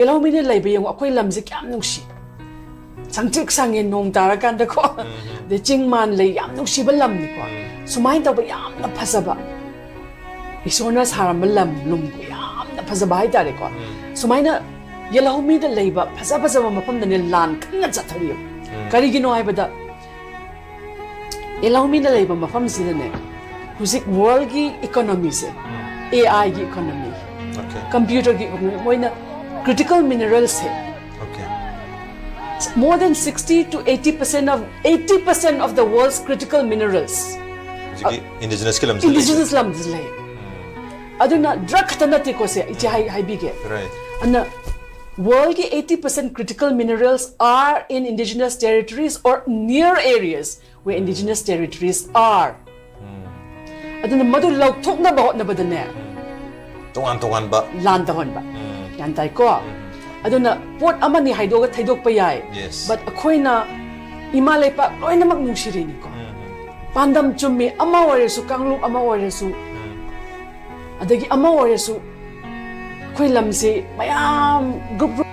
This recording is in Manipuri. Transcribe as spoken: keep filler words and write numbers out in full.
ꯌꯦꯜꯍꯧꯃꯤꯗ ꯂꯩꯕ ꯌꯦꯡꯉꯣ, ꯑꯩꯈꯣꯏ ꯂꯝꯁꯦ ꯀꯌꯥꯝ ꯅꯨꯡꯁꯤ, ꯁꯪꯇ꯭ꯔꯤꯛ ꯁꯪꯉꯦ ꯅꯣꯡ ꯇꯥꯔꯀꯥꯟꯗꯀꯣ꯫ ꯑꯗꯩ ꯆꯤꯡ ꯃꯥꯟ ꯂꯩ, ꯌꯥꯝ ꯅꯨꯡꯁꯤꯕ ꯂꯝꯅꯤꯀꯣ꯫ ꯁꯨꯃꯥꯏꯅ ꯇꯧꯕ ꯌꯥꯝꯅ ꯐꯖꯕ, ꯏꯁꯣꯔꯅ ꯁꯥꯔꯝꯕ ꯂꯝ ꯂꯨꯝꯕꯨ ꯌꯥꯝꯅ ꯐꯖꯕ ꯍꯥꯏꯇꯥꯔꯦꯀꯣ꯫ ꯁꯨꯃꯥꯏꯅ ꯌꯦꯜꯍꯧꯃꯤꯗ ꯂꯩꯕ ꯐꯖ ꯐꯖꯕ ꯃꯐꯝꯗꯅꯦ ꯂꯥꯟ ꯀꯟꯅ ꯆꯠꯊꯔꯤꯕ꯫ ꯀꯔꯤꯒꯤꯅꯣ ꯍꯥꯏꯕꯗ, ꯌꯦꯜꯍꯧꯃꯤꯗ ꯂꯩꯕ ꯃꯐꯝꯁꯤꯗꯅꯦ ꯍꯧꯖꯤꯛ ꯋꯥꯔꯜꯒꯤ ꯏꯀꯣꯅꯣꯃꯤꯁꯦ, ꯑꯦ ꯑꯥꯏꯒꯤ ꯏꯀꯣꯅꯣꯃꯤ, Okay. ꯀꯝꯄ꯭ꯌꯨꯇꯔꯒꯤ ꯏꯀꯣꯅꯣꯃꯤ, ꯃꯣꯏꯅ critical mineralsꯁꯦ, Okay. more than sixty to eighty percent of, eighty percent of the world's critical minerals ꯍꯧꯖꯤꯛꯀꯤ indigenous ꯀꯤ ꯂꯝꯁꯤ indigenous ꯂꯝꯗ ꯂꯩ꯫ ꯑꯗꯨꯅ drug ꯈꯛꯇ ꯅꯠꯇꯦꯀꯣ ꯁꯦ, ꯏꯆꯦ ꯍꯥꯏ- ꯍꯥꯏꯕꯤꯒꯦ꯫ Right. ꯑꯗꯨꯅ worldꯒꯤ eighty percent critical minerals are in indigenous territories or near areas where indigenous territories are. ꯑꯗꯨꯅ ꯃꯗꯨ ꯂꯧꯊꯣꯛꯅꯕ ꯍꯣꯠꯅꯕꯗꯅꯦ ꯇꯣꯉꯥꯟ ꯇꯣꯉꯥꯟꯕ ꯂꯥꯟ ꯇꯧꯍꯟꯕ, ꯒ꯭ꯌꯥꯟ ꯇꯥꯏꯀꯣ? ꯑꯗꯨꯅ ꯄꯣꯠ ꯑꯃꯅꯤ ꯍꯥꯏꯗꯣꯛꯑꯒ ꯊꯩꯗꯣꯛꯄ ꯌꯥꯏ, Yes. but ꯑꯩꯈꯣꯏꯅ ꯏꯃꯥ ꯂꯩꯄꯥꯛ ꯂꯣꯏꯅꯃꯛ ꯅꯨꯡꯁꯤꯔꯤꯅꯤꯀꯣ꯫ ꯄꯥꯟꯗꯝ ꯆꯨꯝꯃꯤ, ꯑꯃ ꯑꯣꯏꯔꯁꯨ, ꯀꯥꯡꯂꯨꯞ ꯑꯃ ꯑꯣꯏꯔꯁꯨ, ꯑꯗꯒꯤ ꯑꯃ ꯑꯣꯏꯔꯁꯨ, ꯑꯩꯈꯣꯏ ꯂꯝꯁꯤ ꯃꯌꯥꯝ group group